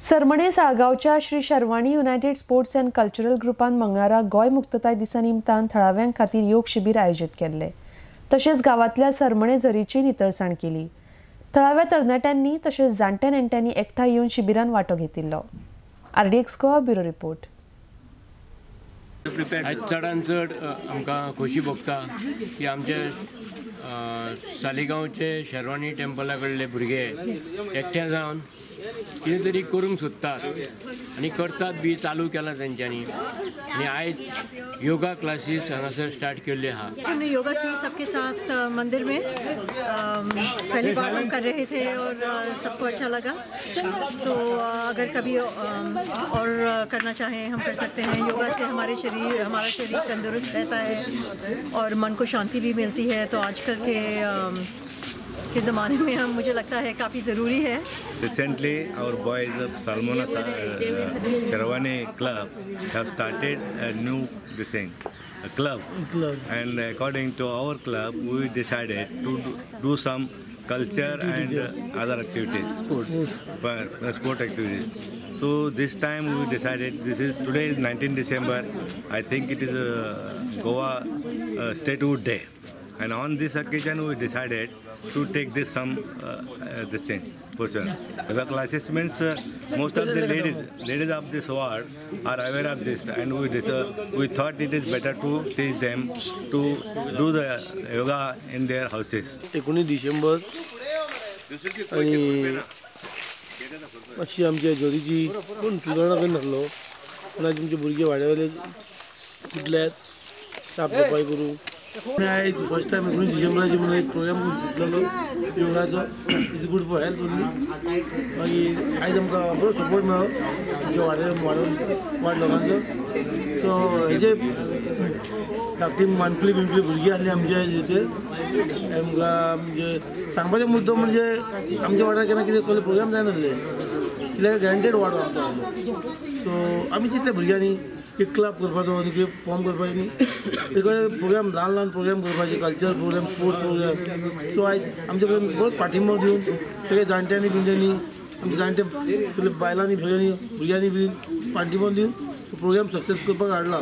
सरमणे साळगांवच्या Shri Sharvani united sports and cultural ग्रुपान मंगळारा गोंय मुक्तताय दिसा निमतान थळाव्यां खातीर योग शिबीर आयोजीत केल्ले. तशेंच गांवांतल्या सरमणे झरीची नितळसाण केली. थळाव्या तरणाट्यांनी तशेंच जाणट्या नेणट्यांनी एकठांय येवन शिबिरान वांटो घेतिल्लो. RDX Goa bureau report. आयज चडान चड आमकां खोशी भोगता की आमचे सालिगांवचे शेरवाणी टेम्पला कडले भुरगे एकठांय जावन कितें तरी करूंक सोदतात आनी करतात बी चालू केलां तेंच्यांनी. आनी आयज योगा क्लासीस हांगासर स्टार्ट केल्ले आहा. हमने योगा की सबके साथ मंदिर में पहली बार हम कर रहे थे और सबको अच्छा लगा. तो अगर कभी और करना चाहें हम कर सकते हैं. योगा से हमारा शरीर तंदुरुस्त रहता है और मन को शांति भी मिलती है. तो आजकल के ज़माने में हम मुझे लगता है काफ़ी ज़रूरी है. Recently, our boys of Salmona Sherwani Club have started a new this thing, a club. And according to our club, we decided to do some culture and other activities, sport activities. So this time we decided, this is today is 19 December. I think it is a Goa Statehood Day, and on this occasion we decided to take this some this thing portion. Yoga classes means most of the ladies of this ward are aware of this, and we thought it is better to teach them to do the yoga in their houses. 19 December आणि मातशी आमच्या झरीची कोण सुदारणा करिनासलो पूण आयज आमचे भुरगे वाड्यावयले उठल्यात साफ सफाई करूंक. आयज फर्स्ट टायम 19 डिसेंबराची म्हणून एक प्रोग्राम चिंतलेलो योगाचो. It's good for health only. मागीर आयज आमकां बरो सपोर्ट मेळ्ळो आमच्या वाड लोकांचो. सो हेजे धाकटी माणकुली बिणकुली भुरगीं आसली आमच्या हिचेर. आमकां म्हणजे सांगपाचो मुद्दो म्हणजे आमच्या वाड्यार केन्ना कितें कसले प्रोग्राम जायनासले, कित्याक ग्रँटेड वाडो आमचो आसलो. सो आमी चिंतले भुरग्यांनी एक क्लब करपाचो आनी कितें फॉर्म करपाचें न्ही, ते प्रोग्राम ल्हान ल्हान प्रोग्राम करपाचे, culture program, sports program. So आयज आमचे कडेन बरो पाठिंबो दिवन सगळे जाणट्यांनी बिणट्यांनी आमच्या जाणटे बायलांनी भुरग्यांनी बी पाठिंबो दिवन प्रोग्राम सक्सेस करपाक हाडला.